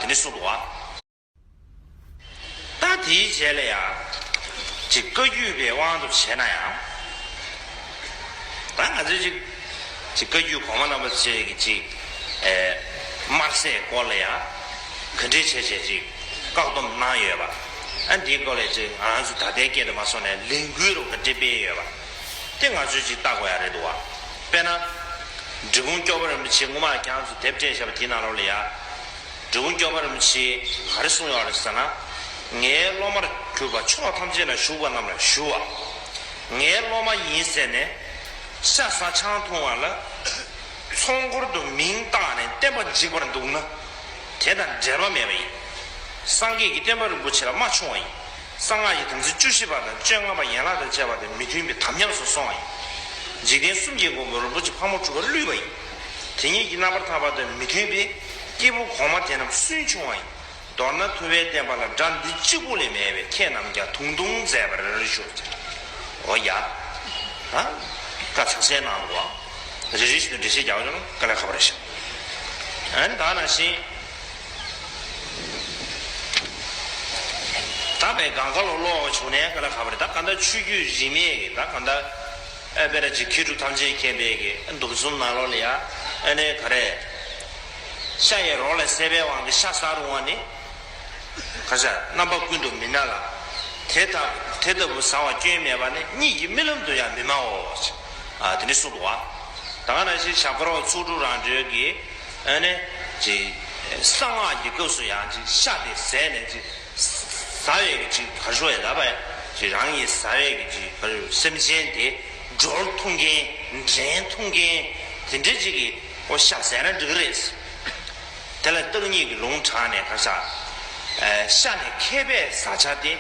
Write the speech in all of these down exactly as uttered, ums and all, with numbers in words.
ནི་གསུངས་འདུག་བ། ད་དེའི་རྗེས་ལ་ཡང་ཅིག་བཀའ་བརྒྱུད་པའི་དབང་དུ་བྱས་ན་ཡང་། ད་ང་ཚོས་ཅིག་ཅིག་བཀའ་བརྒྱུད་གོང་མ་རིན་པོ་ཆེ་གི་ཅིག་ཨེ་དམར་ཟས་སྐོར་ལ་ཡང་ག་འདྲས་བྱས་བྱས་ཅིག་བཀག་སྡོམ་གནང་ཡོད་པ། ཨ་འདིའི་སྐོར་ལ་ཅིག་ང་རང་ཚོ་ད་ལྟའི་སྐད་དུ་མ་སོང་ནས་ལས་འགུལ་རོ་ག་འདྲས་སྤེལ་ཡོད་པ་དེ་ང་ཚོས་ཅིག་བལྟ་དགོས་ཡ་རེད་འདུག་བ། དཔེར་ན། འབྲི་གུང་སྐྱོབ་པ་རིན་པོ་ཆེ་སྔོན་མ་ཁྱེད་རང་ཚོ་དེབ་སྤྲད་བཞག་པ་དེའི་ནང་ལོགས་ལ་ཡ། འབྲི་གུང་སྐྱོབ་པ་རིན་པོ་ཆེས་ག་རེ་གསུངས་ཡོད་རེད་ཟེར་ན། ངའི་སློབ་མར་གྱུར་པ་ཕྱོགས་ཐམས་ཅད་ན་བཞུགས་པ་རྣམས་ལ་ཞུ་བ། ངའི་སློབ་མ་ཡིན་ཟེར་ནས་ཤ་ཟ་ཆང་འཐུང་བ་ལ་ཚོགས་འཁོར་དུ་མིང་བཏགས་ནས་བསྟན་པ་འཇིག་པར་འདུག་ན། དེ་དང་འབྲེལ་བ་མེད་པ་ཡིན། སངས་རྒྱས་ཀྱིས་སྟོན་པ་རིན་པོ་ཆེ་ལ་མ་ཆུང་བ་ཡིན། གསང་སྔགས་ཀྱི་དམ་ཚིག་བཅུ་བཞི་པ་དང་བཅོ་ལྔ་པ་ཡན་ལག་དང་བཅས་པ་དེ་མི་མཐུན་པའི་དམ་ཉམས་སུ་སོང་བ་ཡིན། འཇིག་རྟེན་གསུམ་གྱི་མགོན་པོ་རིན་པོ་ཆེ་ཕག་མོ་གྲུ་པ་བསླུས་པ་ཡིན། དེ་ཉིད་ཀྱི་རྣམ་པར་ཐར་པ་དང་མི་མཐུན་པའི་སྐྱེས་བུ་གོང་མ་དེ་རྣམས་སུན་ཕྱུང་བ་ཡིན། མདོར་ན་ཐུབ་པའི་བསྟན་པ་ལ་དགྲ་འདི་གཅིག་པུ་ལས་མེད་པས་ཁྱེད་རྣམས་ཀྱང་དུང་དུང་མཛད་པར་ཞུ། འོ་ཡ། ཨ། བཀའ་ཚང་སའི་ནང་དུ་བ། རེ་རེ་བཞིན་དུ་འགྲེལ་བཤད་རྒྱག་ཆོག་ན་དཀའ་ལས་ཁག་པོ་རེད་ཤག་ཨ་ནི་ད་ནང་བཞིན། ད་བའི་གང་ག་ལོ་ལོག་བྱུང་ནས་ག་ལ་ཁ་བ་རེད། ད་ག་འདྲ་ཆོས་བརྒྱུད་རིས་མེད་ཀྱི་ད་ག་འདྲ་ཨ་དཔེར་ན་ཅིག་མཁས་གྲུབ་ཐམས་ཅད་མཁྱེན་པའི་གི་འདུ་འཛོམས་ནང་ལོགས་ལ་ཡ་ཨ་ནི་ག་རེ། ཤ་ཡི་རོ་ལ་སྲེད་པའི་དབང་གིས་ཤ་ཟ་རུང་བ་ནི། ག་ཤ་རྣམ་པ་ཀུན་ཏུ་མི་སྣང་ལ། དེ་ལྟ་དེ་ལྟ་བུ་ཟ་བ་སྐྱོན་མེད་པ་ནི་གཉིད་ཀྱི་རྨི་ལམ་དུ་ཡང་མི་སྨྲའོ། ཨ་དེ་ནི་གསུངས་འདུག་བ། ད་ག་ནང་བཞིན་ཞབས་དཀར་པོ་ཚོགས་དྲུག་རང་གྲོལ་གྱི་ཨ་ནི་ཅིག་གསང་སྔགས་ཀྱི་སྐབས་སུ་ཡང་ཅིག་ཤ་དེ་ཟས་ནས་ཅིག་ཟ་བའི་གི་ཅིག་གར་ཞོག་ཡ་ལ་བ་ཅིག་རང་གིས་ཟ་བའི་གི་ཅིག་གར་ཞོག་སེམས་ཅན་དེ་སྦྱོར་ཐུབ་མཁན་འདྲེན་ཐུབ་མཁན་དེ་འདྲ་ཅིག་གི་ཨོ་ཤ་ཟས་ན་འགྲིག་གི་རེད། དེ་ལ་བདག་ཉིད་ཀྱི་ལུང་དྲངས་ནས་གར་ཤ་ཤ་ནི་མཁས་པས་ཟ་བྱ་སྟེ།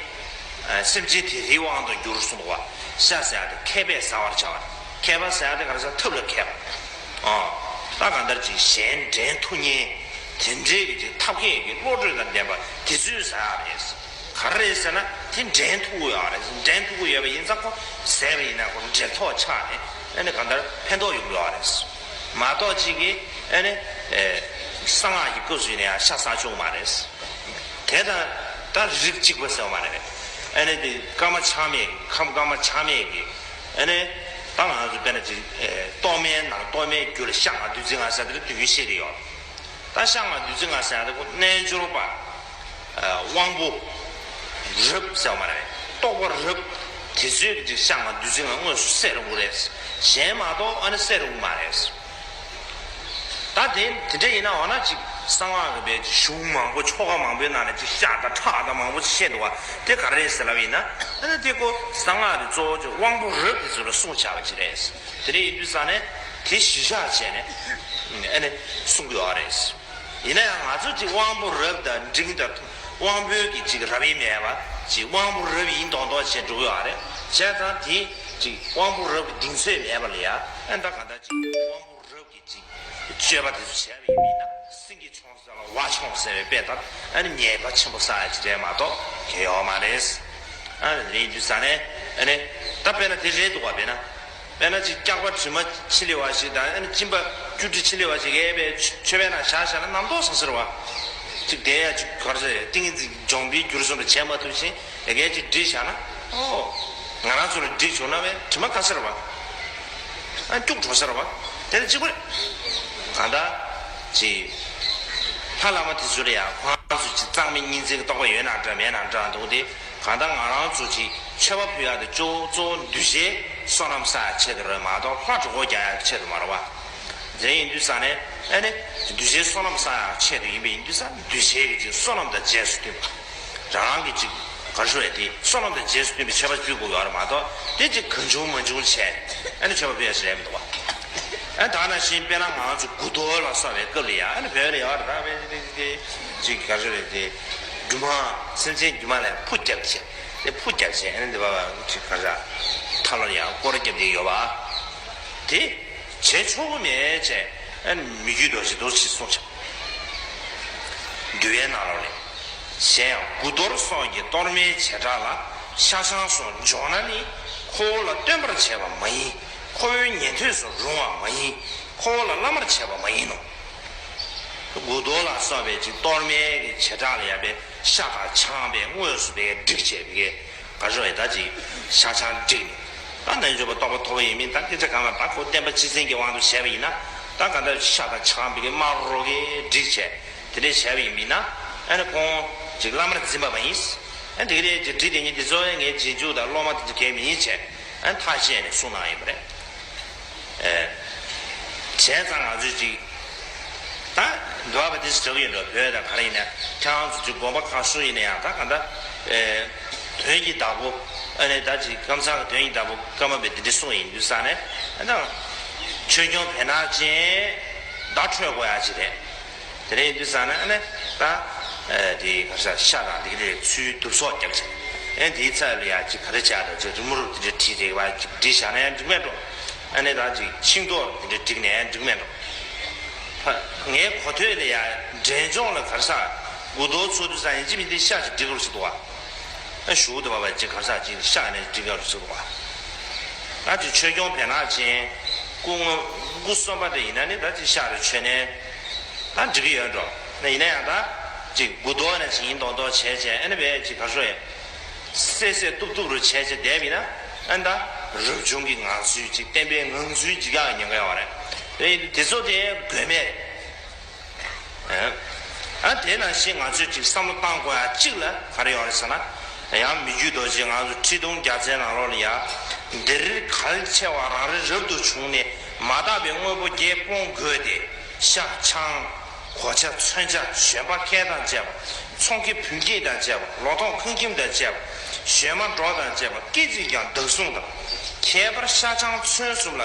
སེམས་ཅན་དེ་དེའི་དབང་དུ་འགྱུར་གསུངས་པ། ཤ་ཟ་ཡ་དེ་མཁས་པས་ཟ་བར་བྱ་བ། མཁས་པ་ཟ་ཡ་དེ་གར་ཤ་ཐབས་ལ་མཁས་པ། ཨ་ད་གང་ལྟར་ཅིག་གཞན་འདྲེན་ཐུབ་མཁན་དེ་འདྲའི་གི་ཅིག་ཐབས་མཁས་ཀྱི་བློ་གྲོས་དང་ལྡན་པ་དེ་ཚོས་ཟ་ཡ་རེད། ག་རེ་རེད་ཟེར་ན་དེ་འདྲེན་ཐུབ་ཀྱི་ཡོད་རེད། འདྲེན་ཐུབ་ཀྱི་ཡོད་པ་ཡིན་ཙང་ཁོ་ཟས་པ་ཡིན་ན་ཁོ་འདྲེན་ཐོག་ཆགས་ནས་ཨ་ནི་གང་ལྟར་ཕན་ཐོགས་ཡོང་གི་ཡོད་རེད། མ་གཏོགས་ཅིག་གིས་ཨ་ནི་གསང་སྔགས་ཀྱི་སྐབས་སུ་ཡིན་ན་ཡང་ཤ་ཟ་ཆོག་མ་རེད། དེ་དང་ད་རིགས་གཅིག་པ་ཟེར་བ་མ་རེད། ཨ་ནི་དེ་སྐར་མ་ཆགས་མེད་ཁམས་སྐར་མ་ཆགས་མེད་ཀྱི་ཨ་ནི་ད་ང་ཚོ་དཔེར་ན་ཅིག་རྟོག་མེད་ནང་རྟོག་མེད་རྒྱུད་ལ་ཤ་ལྔ་བདུད་རྩི་ལྔ་ཟེར་དེ་དུས་རྒྱུན་བཤད་དེ་ཡོད། ད་ཤ་ལྔ་བདུད་རྩི་ལྔ་ཟེར་ཡ་དེ་ཁོ་རྣལ་འབྱོར་པ། དབང་པོ་རབ་ཟེར་བ་མ་རེད། རྟོགས་པ་རབ། དེ་ཚོས་ཀྱི་ཅིག་ཤ་ལྔ་བདུད་རྩི་ལྔ་དངོས་སུ་བསད་རུང་གི་རེད། གཞན་མ་གཏོགས་ཨ་ནི་བསད་རུང་གི་མ་རེད། ད་དེ་དེ་འདྲ་ཡིན་ན་འོ་ན་ཅིག་གསང་སྔགས་ཀྱི་བའི་ཅིག་གཞུང་མང་པོ་ཆོ་ག་མང་པོའི་ནང་ནས་ཅིག་ཤ་དང་ཁྲག་དང་མང་པོ་ཅིག་བཤད་འདུག་བ་དེ་ག་རེ་རེད་ཟེར་ལབ་ཡིན་ན་ཨ་ནི་དེ་ཁོ་གསང་སྔགས་དེ་གཙོ་བོ་ཅིག་དབང་པོ་རབ་དེ་ཚོ་ལ་གསུངས་བྱ་བ་ཅིག་རེད། དེ་འདྲ་ཡིན་དུས་ཙང་ནས་དེ་གཞི་བཞག་བྱས་ནས་ཨ་ནི་གསུང་གི་ཡོད་རེད། ཡིན་ན་ཡང་ང་ཚོ་ཅིག་དབང་པོ་རབ་དང་འབྲིང་དང་དབང་པོའི་གི་ཅིག་རབ་དབྱེ་མེད་པ་ཅིག་དབང་པོ་རབ་ཡིན་མདོག་མདོག་བྱས་འགྲོ་གི་ཡོད་རེད། བྱས་ཙང་དེ་ཅིག་དབང་པོ་རབ་ཀྱི་གདེང་ཚོད་མེད་པ་ལ་ཡ་ཨ་ད་ག་ད་ཅིག་དབང་པོ་རབ་ཀྱི་ཅིག་སྤྱོད་པ་དེ་ཚོ་བྱས་པ་ཡིན་མིན་ན་སེང་གེ་མཆོང་ས་ལ་ཝ་མཆོང་ཟེར་བའི་དཔེ་ལྟར་ཨ་ནི་ཉེས་པ་ཆེན་པོ་བསགས་ཡ་ཅིག་རེད་མ་གཏོགས་གལ་ཡོད་མ་རེད། ཨ་ནི་རེད་དུས་ཙང་ནས་ཨ་ནི་ད་དཔེར་ན་དེ་རེད་འདུག་བ་དཔེར་ན། དཔེར་ན་ཅིག་སྐྱག་པ་དྲི་མ་ཕྱི་ལི་བ་ཞིག་དང་ཨ་ནི་གཅིན་པ་སྐྱུ་དྲི་ཕྱི་ལི་བ་ཞིག་ཨེ་བས་མཆོད་པའི་ནང་བཞག་བཞག་ན་རྣམ་རྟོག་ཟ་ཟེར་བ། ཅིག་དེ་ཡ་ཅིག་གར་ཟེར་ཏིང་ངེ་འཛིན་སྦྱོང་བའི་རྒྱུར་སོང་དུ་བྱས་མ་ཐུབ་ཕྱིན་ཡ་གས་ཅིག་འདྲི་བཞག་ན་ཨོ། ང་རང་ཚོ་ལ་འདྲི་བྱུང་ན་བས་དྲི་མ་ག་ཟེར་བ། ཨ་སྐྱུག་བྲོ་ཟེར་བ། དེ་ལ་གཅིག་པ་རེད། གང་ལྟར་ཅིག་ལྷ་བླ་མ་དེ་ཚོ་ལ་ཡང་ཁོང་ཚོ་ཅིག་གཙང་མའི་གཉིས་འཛིན་གྱི་རྟོགས་པ་ཡོད་ན་འདྲ་མེད་ན་འདྲ་འདུག་སྟེ། གང་ལྟར་ང་རང་ཚོ་ཅིག་མཆོད་པ་ཕུལ་ཡག་དེ་གཙོ་བོ་གཙོ་བོ་གདུལ་བྱའི་བསོད་ནམས་བསགས་ཡག་ཆེད་དུ་རེད་མ་གཏོགས་ལྷ་གྲོགས་པོ་རྒྱག་ཡག་ཆེད་དུ་མ་རེད་བ། དེ་ཡིན་དུས་ཙང་ནས་ཨ་ནི་གདུལ་བྱའི་བསོད་ནམས་བསགས་ཡག་ཆེད་དུ་ཡིན་པ་ཡིན་དུས་ཙང་གདུལ་བྱའི་གི་ཅིག་བསོད་ནམས་དང་རྗེས་སུ་མཐུན་པ། རང་རང་གི་ཅིག་ག་རེ་ཞུ་ཡ་དེ་བསོད་ནམས་དང་རྗེས་སུ་མཐུན་པའི་མཆོད་པ་ཕུལ་དགོས་ཡོད་རེད་མ་གཏོགས་དེ་ཅིག་གང་བྱུང་མང་བྱུང་བྱས་ཨ་ནི་མཆོད་པ་ཕུལ་ཡག་ཞིག་རེད་མི་འདུག་བ། ཨ་ད་ནང་བཞིན་དཔེར་ན་ང་ཚོ་དགུ་གཏོར་ལ་སོགས་པའི་སྐབས་ལ་ཡང་ཨ་ནི་བོད་ལ་ཡོད་རེད་ད་བས་དེ་དེ་ཅིག་ག་རེ་རེད་དེ་སྒྱུ་མ་སེམས་ཅན་སྒྱུ་མ་ལ་ཕུ་རྒྱབ་བྱས་དེ་ཕུ་རྒྱབ་བྱས་ཨ་ནི་འདི་བ་བ་ཅིག་ག་རེ་ཐ་ལོ་ཡང་སྐོར་རྒྱབ་བསྡད་ཡོད་པ་དེ་བྱེད་ཆོག་གི་མེད་ཅེས་ཨ་ནི་མི་རྒྱུད་རྡོ་རྗེ་རྡོ་རྗེ་གསུངས་ཆོག་འདུལ་བའི་ནང་ལོགས་ལས། གཞན་ཡང་དགུ་གཏོར་སོགས་ཀྱི་གཏོར་མའི་བྱེ་བྲག་ལ་ཤ་ཆང་སོགས་འཇོག་ན་ནི་ཁོ་བོ་ལ་སྟོན་པར་བྱས་པ་མ་ཡིན། ཁོ་བོའི་ཉན་ཐོས་སུ་རུང་བ་མ་ཡིན། ཁོ་བོ་ལ་བླ་མར་བྱས་པ་མ་ཡིན་ནོ། དགུ་གཏོར་ལ་སོགས་པའི་ཅིག་གཏོར་མའི་གི་བྱེ་བྲག་ལ་ཡང་པའི་ཤ་དང་ཆང་པའི་དངོས་སུ་པའི་བསྒྲིགས་བྱས་པའི་གི་ག་རེ་ཟེར་ད་ཅིག་ཤ་ཆང་བསྒྲིགས་ནས། ད་རྣལ་འབྱོར་པ་རྟོགས་པ་ཐོབ་པ་ཡིན་མིན་ད་སྐད་ཆ་གང་ལ་ད་ཁོ་བསྟན་པ་སྤྱི་བཙན་གྱི་དབང་དུ་བྱས་པ་ཡིན་ན། ད་ག་ད་ཤ་དང་ཆང་པའི་གི་དམར་རོ་གི་བསྒྲིགས་བྱས་དེ་འདྲས་བྱས་པ་ཡིན་མིན་ན། ཨ་ནི་ཁོང་ཅིག་བླ་མར་འཛིན་པ་མ་ཡིན། ཨ་དེ་གི་རེད་ཅིག་བསྒྲིགས་དེ་ཉིད་དེ་ཚོ་ངའི་རྗེས་འཇུག་དང་སློབ་མ་དེ་ཚོ་གལ་མི་ཡིན་བྱས། ཨ་ཐག་བཅད་ནས་གསུངས་གནང་ཡོད་པ་རེད། ཨེ། བྱས་ཙང་ང་ཚོས་ཅིག་ད་འདུལ་བ་དེ་ཞིག་གྲགས་ཡོད་འགྲོ་བོད་དང་ག་རེ་ཡིན་ན་ཁྱེད་རང་ཚོ་ཅིག་དགོན་པ་ཁག་སུ་ཡིན་ན་ཡང་ད་གང་ལྟར། ཨེ། དོན་གྱི་བདག་པོ། ཨ་ནི་ད་ཅིག་ཀམ་ཚང་གི་དོན་གྱི་བདག་པོ་ཀརྨ་པས་འདི་འདྲ་གསུངས་ཡིན་དུས་ས་ནས་ཨ་ད་ཆོས་སྐྱོང་བེར་ནག་ཅན་བརྡ་འཕྲོད་དགོས་ཡ་ཅིག་རེད། དེ་འདྲ་ཡིན་དུས་ཙང་ནས་ཨ་ནི་ད། ཨ་དེ་ག་རེ་ཟེར་ཤ་དང་དེ་ག་དེ་ཚུལ་བསྡུ་གསོག་རྒྱབ་བྱས། ཨ་དེའི་ཚབ་ལ་ཡ་ཅིག་ག་རེ་བྱ་དང་ཅིག་རི་མོ་རུ་དེ་འདྲ་བྲིས་དེ་བ་ཅིག་བྲིས་བཞག་ན་ཡང་འགྲིག་མེད་འགྲོ། ཨ་ནི་ད་ཅིག་ཤིང་ཏོག་དེ་འདྲ་བསྒྲིགས་ནས་ཡང་འགྲིག་མེད་འགྲོ། ཕ་ངའི་གོ་ཐོས་ལ་ཡ་འབྲས་ལྗོངས་ལ་ག་རེ་ཟེར་དགུ་གཏོར་ཚོགས་དུས་ཙང་ཡིན་གཅིག་མིན་གཅིག་ཤ་ཅིག་སྒྲིག་དགོས་ཟེར་འདུག་བ། ཨ་ཞུ་དུ་བ་བ་ཅིག་ག་རེ་ཟེར་ཅིག་ཤ་ནས་སྒྲིག་དགོས་ཟེར་འདུག་བ། ང་ཅིག་ཆོས་སྐྱོང་བེར་ནག་ཅན། སྐུ་ངོ་སྐུ་གསོན་པ་དེ་ཡིན་ན་ནི་ད་ཅིག་ཤ་རེ་མཆོད་ནས་ད་འགྲིག་གི་ཡོད་འགྲོ། ན་ཡིན་ན་ཡང་ད་ཅིག་དགུ་གཏོར་ནས་ཅིག་ཡིན་མདོག་མདོག་བྱས་བྱས་ཨ་ནི་བས་ཅིག་ག་ཤོ་ཡ་སེ་སེ་གཏུབ་གཏུབ་རུ་བྱས་བྱས་བསྡད་པ་ཡིན་ན་ཨ་ནི་ད་རབ་བྱུང་གི་ངང་ཚུལ་ཅིག་བསྟན་པའི་ངང་ཚུལ་ཅིག་ཡག་ཉེན་ཁ་ཡོད་རེད། དེ་དེ་ཚོ་དེ་དགོས་མེད་རེད། ཨ་དེ་ནང་བཞིན་ང་ཚོས་ཅིག་བསམ་བློ་བཏང་དགོས་ཡ་གཅིག་ལ་ག་རེ་ཡོད་རེད་ཟེར་ན། ཡང་མི་རྒྱུད་རྡོ་རྗེ་ང་ཚོ་ཁྲི་སྟོང་བརྒྱ་ཚན་ནང་ལོགས་ལ་ཡ། འདིར་གལ་ཆེ་བ་རང་རེ་རབ་ཏུ་བྱུང་ནས་མ་དག་པའི་དངོས་པོ་བརྒྱད་སྤོང་དགོས་ཏེ། ཤ་ཆང་། གོ་ཆ་མཚོན་ཆ་བཞོན་པ་སྐེ་དང་བཅས་པ། ཚོང་ཁེ་བུན་སྐེ་དང་བཅས་པ་ལོ་ཐོག་ཁང་ཁྱིམ་དང་བཅས་པ། བཞོན་མ་སྒྲོག་དང་བཅས་པ་སྐད་ཅིག་ཀྱང་བདག་བཟུང་དང་། ཁྱད་པར་ཤ་ཆང་མཚོན་གསུམ་ལ།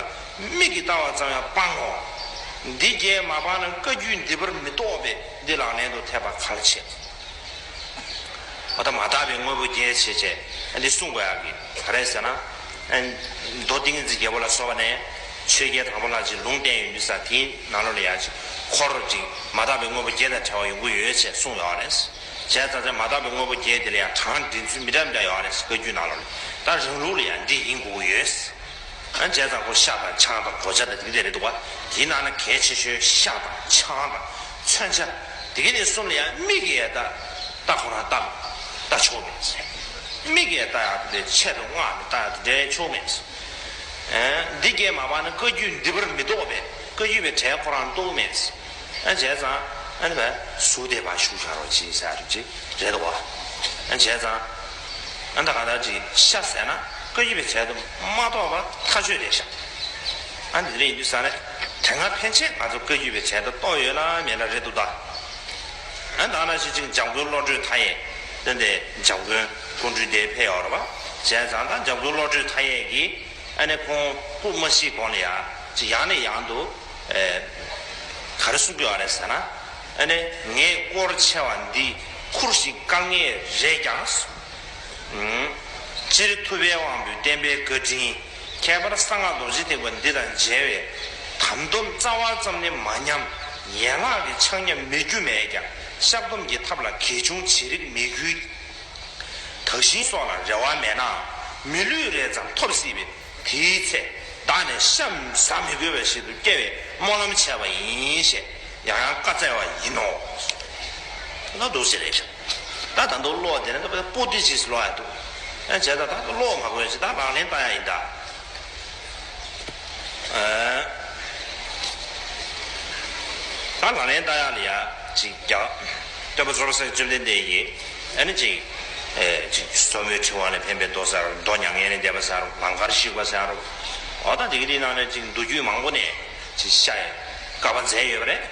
མིག་གིས་ལྟ་བ་ཙམ་ཡང་སྤང་ངོ་། འདི་བརྒྱད་མ་སྤངས་ན་བཀའ་བརྒྱུད་འདི་པར་མི་རྟོགས་པས་འདི་ལག་ལེན་དུ་ཐེབས་པ་གལ་ཆེ། འོ་ད་མ་དག་པའི་དངོས་པོ་བརྒྱད་བྱས་བྱས་འདི་གསུང་དགོས་ཡག་གི་ག་རེ་ཟེར་ན། མདོ་ཏིང་འཛིན་རྒྱལ་པོ་ལ་སོགས་པ་ནས་ཆོས་རྒྱལ་དང་པོ་ལྷ་ཅིག་ལུང་བསྟན་ཡོད་འདུག་ས་དེའི་ནང་ལོགས་ལ་ཡག་ཅིག་འཁོར་ཅིག་མ་དག་པའི་དངོས་པོ་བརྒྱད་དང་བྲལ་བ་ཡོང་གི་ཡོད་ཅེས་གསུངས་ཡོད་རེད། བྱས་ཙང་ཙང་མ་དག་པའི་དངོས་པོ་བརྒྱད་དེ་ལ་ཡང་གྲངས་འདྲེན་ཚུལ་མི་འདྲ་མི་འདྲ་ཡོད་རེད། བཀའ་བརྒྱུད་ནང་ལོགས་ལ་ད་རང་ལུགས་ལ་ཡང་འདི་ཡིན་དགོས་ཀྱི་ཡོད། ཨ་བྱས་ཙང་ཁོ་ཤ་དང་ཆང་དང་གོ་ཆ་དང་དེ་འདྲ་རེད་འདུག་བ། དེའི་ནང་ན་གལ་ཆེ་ཤོས་ཤ་དང་ཆང་དང་མཚོན་ཆ་དེ་ག་ནས་གསུམ་ལ་ཡང་མིག་གིས་ཡང་ལྟ་ལྟ་ཁོ་རང་ལྟ་ལྟ་ཆོག་མེད། མིག་གིས་ཡང་ལྟ་ཡག་དེ་ཆེད་དུ་མངགས་ནས་ལྟ་ཡག་དེ་འདྲ་ཆོག་མེད། ཨ་འདི་སྐད་མ་པ་ནི་བཀའ་བརྒྱུད་འདི་པར་མི་རྟོགས་པས་བཀའ་བརྒྱུད་པའི་གྲལ་ཁོ་རང་གཏོགས་མེད། ཨ་བྱས་ཙང་ཨ་ནི་བས་གཟུགས་དེ་ཕར་བཞུགས་བཞག་རོགས་གྱིས་ཟེར་རེད་ཅེས་རེད་དོ། ཨ་བྱས་ཙང་ཨ་ད་ག་ད་ཅིག་ཤ་ཟས་ན་བཀའ་བརྒྱུད་པའི་གྲལ་དུ་མ་གཏོགས་པ་ཐག་ཆོད་རེད་ཤག་ཨ་འདི་འདྲ་ཡིན་དུས་ས་ནས་དེ་སྔ་ཕན་ཆད་ང་ཚོ་བཀའ་བརྒྱུད་པའི་གྲལ་དུ་གཏོགས་ཡོད་ན་མེད་ན་རེད་འདུག་ད། ཨ་ད་ནང་བཞིན་ཅིག་འཇམ་མགོན་བློ་གྲོས་མཐའ་ཡས་དེ་འདྲའི་འཇམ་མགོན་སྐུ་མདུན་དེ་ཕེབས་ཡོད་རེད་པ། བྱས་ཙང་ད་འཇམ་མགོན་བློ་གྲོས་མཐའ་ཡས་ཀྱིས། ཨ་ནི་ཁོང་སྐུ་མ་ཤི་གོང་ལ་ཡང་ཅིག་ཡང་ནས་ཡང་དུ་ཨེ་ག་རེ་གསུང་གི་ཡོད་རེད་ཟེར་ན། ཨ་ནི་ངས་དཀོར་ཆེ་བ་འདི་ཁུར་ཞིང་བཀལ་ངེས་རེད་ཀྱང་། ཨུམ། སྤྱིར་ཐུབ་པའི་དབང་པོའི་བསྟན་པའི་བཀའ་དྲིན། ཁྱད་པར་གསང་སྔགས་རྡོ་རྗེ་ཐེག་པ་འདི་དང་མཇལ་བའི་དམ་སྡོམ་རྩ་བ་ཙམ་ནི་མ་ཉམས། ཡན་ལག་གི་ཕྱག་ཉམས་མེད་རྒྱུ་མེད་ཀྱང་བཤགས་སྡོམ་གྱི་ཐབས་ལ་གལ་ཆུང་བྱེད་རིགས་མེད་རྒྱུའི། དག་ཞིང་སོགས་ལ་རེ་བ་མེད་ནའང་མི་ལུས་རེ་ཙམ་ཐོབ་སྲིད་པས་དེའི་ཚེ་བདག་ནི་ཤ་ཟ་མི་དགོས་པ་ཞིག་ཏུ་སྐྱེ་བའི་སྨོན་ལམ་བྱས་པ་ཡིན་ཞེས་ཡང་ཡང་བཀའ་སྩལ་བ་ཡིན་ནོ། ད་འདུག་ཟེར་རེད། ད་ད་དུང་ཀློག་དེ་ནི་སྤུ་ཏི་ཅིག་ཀློག་ཡ་འདུག་ཨ་བྱས་ད་ད་དུང་ཀློག་མ་དགོས་ཞེས་ད་ལག་ལེན་བསྟར་ཡ་ཡིན་ད། ད་ལག་ལེན་བསྟར་ཡག་ལ་ཡ་ཅིག་རྒྱ་སྟོན་པ་ཚོགས་པ་སངས་རྒྱས་བཅོམ་ལྡན་འདས་ཀྱིས་ཨ་ནི་ཅིག་ཨེ་ཅིག་སོར་མོས་ཕྲེང་བ་ལས་འཕེན་པའི་མདོ་ཟེར་རོ། མདོ་མྱ་ངན་ལས་འདས་པ་ཟེར་རོ། ལང་ཀར་གཤེགས་པ་ཟེར་རོ། འོ་ད་དེ་གི་དེའི་ནང་ནས་ཅིག་མདོ་རྒྱུད་མང་པོ་ནས་ཅིག་ཤ་ཡི་བསྐལ་པ་མཛད་ཡོད་པ་རེད།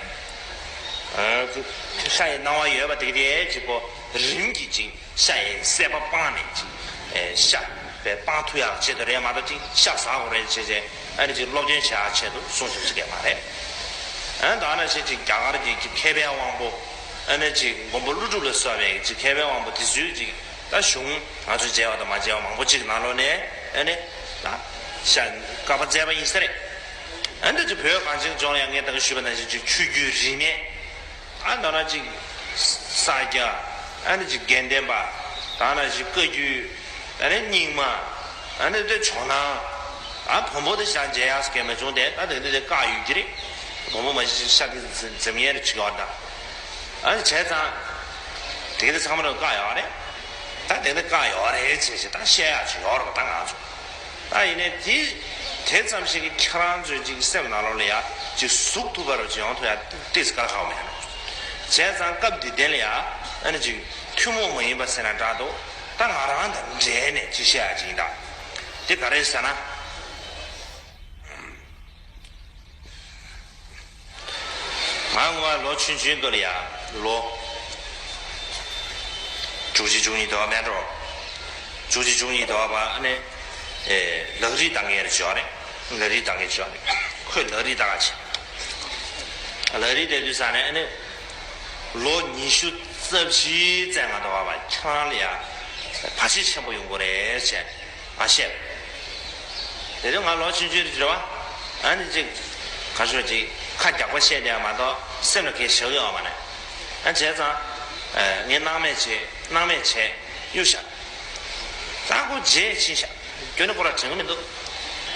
ཨ་ཅིག་ཤ་ཡི་སྣང་བ་ཡོད་པ་དེ་གི་དེ་ཅིག་གོ་རིམ་གྱིས་ཅིག་ཤ་ཡི་སྲེད་པ་སྤངས་ནས་ཅིག་ཨེ་ཤ་བས་སྤང་ཐུབ་ཡག་ཆེད་དུ་རེད་མ་གཏོགས་ཅིག་ཤ་ཟ་དགོས་རེད་ཅེས་ཅེས་ཨ་ནི་ཅིག་སློབ་སྟོན་བྱེད་ཡག་ཆེད་དུ་གསུངས་ཐུབ་ཅིག་གས་མ་རེད། ཨ་ད་ནང་བཞིན་ཅིག་རྒྱ་གར་གྱི་ཅིག་མཁས་པའི་དབང་པོ་ཨ་ནི་ཅིག་མགོན་པོ་ཀླུ་སྒྲུབ་ལ་སོགས་པའི་ཅིག་མཁས་པའི་དབང་པོ་དེ་ཚོས་ཅིག་ད་གཞུང་ང་ཚོས་མཇལ་བ་དང་མ་མཇལ་བ་མང་པོ་ཅིག་ནང་ལོགས་ནས་ཨ་ནི་ད་ཤ་བསྐལ་པ་མཛད་པ་ཡིན་ས་རེད། ཨ་ནི་ཅིག་བོད་གངས་ཅན་ལྗོངས་ལ་ཡང་ངས་ད་གིན་ཞུས་པ་ནང་བཞིན་ཅིག་ཆོས་བརྒྱུད་རིས་མེད། ཨ་ད་ནང་ཅིག་ས་སྐྱ། ཨ་ནི་ཅིག་དགེ་ལྡན་པ། ད་ནང་ཅིག་བཀའ་བརྒྱུད། ཨ་ནི་རྙིང་མ། ཨ་ནི་དེ་ཇོ་ནང་། ཨ་བོན་པོ་དེ་ཞག་མཇལ་ཡག་སྐལ་མ་བྱུང་སྟེ་ད་དེ་འདི་དེ་བཀག་ཡོད་ཀྱི་རེད། བོང་བུ་མ་གཞི་ཤ་དེ་འཛིན་ངེས་རེ་བྱེད་ཀྱི་ཡོད་རེད་ད། ཨ་ནི་བྱས་ཙང་། དེ་ག་དེ་ཚང་མ་ལ་བཀག་ཡོད་རེད། ད་དེ་འདྲ་བཀག་ཡོད་རེད་བྱས་བྱས་ད་བཤད་ཡག་ཅིག་ཡོད་རེད་པ་ད་ང་ཚོ། ད་ཡིན་ནའི་དེ་དེ་ཙམ་ཞིག་གིས་ཁྱེད་རང་ཚོའི་ཅིག་སེམས་ནང་ལོགས་ལ་ཡ་ཅིག་ཟུག་ཐུབ་པ་རུ་ཅིག་ཡོང་ཐུབ་ཡ་ཏོག་ཙམ་དཀའ་ཁག་མེད་ནོ། བྱས་ཙང་སྐབས་འདི་དེ་ལ་ཡ་ཨ་ནི་ཅིག་ཐུན་མོང་མ་ཡིན་པ་ཟེར་ན་འདྲ་འདུག་ད་ང་རང་དང་འབྲེལ་ནས་ཅིག་བཤད་ཡ་ཅིག་ཡིན་ད། དེ་ག་རེ་ཟེར་ན། ང་སྔོན་མ་ལོ་ཆུང་ཆུང་དུས་ལ་ཡ་ལོ་བཅུ་གཅིག་བཅུ་གཉིས་དུ་བ་མེད་འགྲོ། བཅུ་གཅིག་བཅུ་གཉིས་དུ་བ་ཨ་ནི་ལག་རིས་བཏང་མཁན་རེ་བྱོས་རེད། ལག་རིས་བཏང་མཁན་བྱོས་རེད། ཁོས་ལག་རིས་བཏང་བྱས། ལག་རིས་བལྟས་དུས་ཙ་ནས་ཨ་ནི་ལོ་ཉི་ཤུ་རྩ་བཞི་ཙམ་ང་དུ་བ་ཁྱེད་རང་ལ་ཡ་བར་ཆད་ཆེན་པོ་ཡོང་གི་རེད་བྱས། ང་བཤད། དེ་དུས་ང་ལོ་ཆུང་ཆུང་རེད་བ། ཨ་ནི་ཅིག་ག་ཤོད་ཅིག་ཁ་རྒྱག་པ་བཤད་བསྡད་ཡ་མ་གཏོགས་སེམས་ལ་གས་བཞག་ཡོད་མ་རེད། ཨ་བྱས་ཙང་། ངས་སྣང་མེད་བྱས་སྣང་མེད་བྱས་གཡུག་བཞག་ད་ཁོ་རྗེས་ཕྱིན་བཞག་ཁྱོད་ནི་ཁོ་ར་དྲན་གི་མི་འདུག་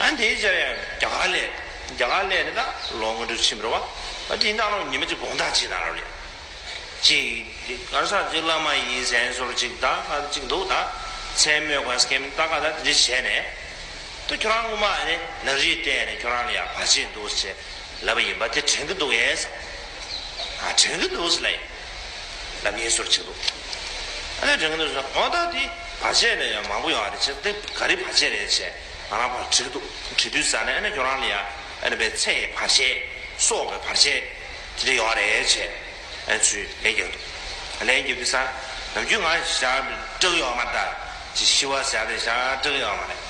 ཨ་དེའི་རྗེས་ཡང་རྒྱ་གར་ལས་རྒྱ་གར་ལས་ནི་ད་ལོ་ལྔ་དྲུག་ཕྱིན་པ་རེད་བ། ཨ་དེ་ཡིན་ད་ལོ་ཉི་མ་གཅིག་དགོང་དག་ཅིག་ན་ར་རེད། ཅིག་ག་རེ་ཟེར་ཅིག་བླ་མ་ཡིན་ཟེར་མཁན་ཟུར་ཅིག་ད་ག་ཅིག་འདུག་ད་མཚན་སྨོས་དགོས་སྐད་ད་ག་ད་དེ་འདྲ་བྱས་ནས་ད་ཁྱོད་རང་ངོ་མ་ཨ་ནི་ལག་རིས་བལྟས་ནས་ཁྱོད་རང་ལ་ཡ་བར་ཆད་འདུག་ཟེར་ལབ་པ་ཡིན་པ་དེ་དྲན་གི་འདུག་ཨེ་ཟེར། ཨ་དྲན་གི་འདུག་ཟེར་ལབ་ཡིན། ལབ་མཁན་ཟུར་ཅིག་འདུག་ཨ་ནི་དྲན་གི་འདུག་ཟེར་འོ་ད་དེ་བར་ཆད་ལ་ཡ་མང་པོ་ཡོད་རེད་ཟེར། དེ་ག་རེ་བར་ཆད་རེད་ཟེར་ང་རང་ཕར་དྲིས་འདུག་དྲིས་དུས་ཙ་ནས་ཨ་ནི་ཁྱོད་རང་ལ་ཡ་ཨ་ནི་བའི་ཚེ་ཡི་བར་ཆད་སྲོག་གི་བར་ཆད་དེ་འདྲ་ཡོད་རེད་ཟེར། ཨ་ཚུལ་ལན་རྒྱབ་འདུག་ལན་རྒྱབ་དུས་ས་ནམ་རྒྱུན་ང་ཞག་སྐྲག་ཡོད་མ་རེད། ཅི་ཤི་བ་ཟེར་ཏེ་ཞག་སྐྲག་ཡོད་མ་རེད།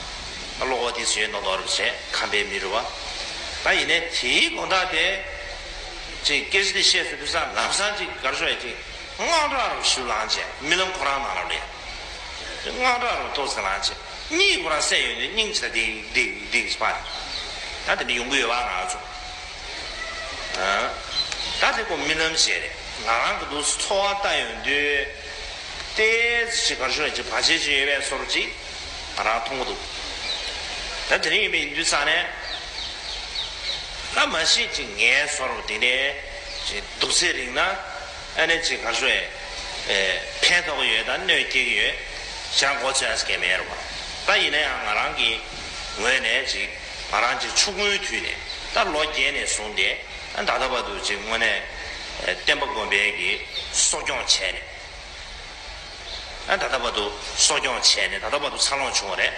ཨ་བློ་ཁོག་དེ་སུས་མདོག་མདོག་རུ་བྱས་ཁམས་པའི་མི་རུ་བ། ད་ཡིན་ནའི་དེའི་དགོང་དག་དེ་ཅིག་སྐད་ཆ་དེ་བཤད་ཟེར་དུས་ས་ལམ་སང་ཅིག་གར་ཤོར་ཡ་ཅིག་དངངས་སྐྲག་རུ་ཞུ་ལངས་བྱས་རྨི་ལམ་ཁོ་རང་ནང་ལ་རེད། དངངས་སྐྲག་རུ་ཏོག་ཙམ་ལངས་བྱས་གཉིད་ཁོ་རང་སད་ཡོང་དུས་སྙིང་ཅིག་ད་ལྡིག་ལྡིག་ལྡིག་ཕར། ད་དེ་འདྲ་ཡོང་གི་ཡོད་པ་ང་ཚོ། ད་དེ་ཀོ་རྨི་ལམ་ཞིག་རེད། ང་རང་གི་འདུག་འཚོ་བ་ལྟ་ཡོང་དུས་ཏོག་ཙམ་ཞིག་གར་ཤོར་ཡ་ཅིག་བར་ཆད་ཅིག་ཡོད་པའི་བཟོ་འདྲ་ཅིག་ང་རང་མཐོང་གི་འདུག་ད་དེ་རིང་ཡིན་པའི་ཡིན་དུས་ཙང་ནས་ད་མ་གཞི་ཅིག་ངའི་བཟོ་འདྲ་དེ་ནས་ཅིག་འདུག་ཚེ་རིང་ན་ཨ་ནི་ཅིག་གར་ཤོར་ཡ་ཕན་ཐོགས་ཀྱི་ཡོད་དང་གནོད་སྐྱེལ་གྱི་ཡོད་ཞེ་དྲག་མགོ་ཚོས་ཡ་ཟེར་མཁན་མེད་རེད་བ། ད་ཡིན་ན་ཡང་ང་རང་གི་ངོས་ནས་ཅིག་ང་རང་ཅིག་ཆུང་ངུའི་དུས་ནས་ད་ལོ་བརྒྱད་ནས་བཟུང་སྟེ། ད་ལྟ་བར་དུ་ཅིག་དངོས་གནས་བསྟན་པ་དགོན་པའི་གི་གསོ་སྐྱོང་བྱས་ནས། ད་ལྟ་བར་དུ་གསོ་སྐྱོང་བྱས་ནས་ད་ལྟ་བར་དུ་འཚར་ལོངས་བྱུང་བ་རེད།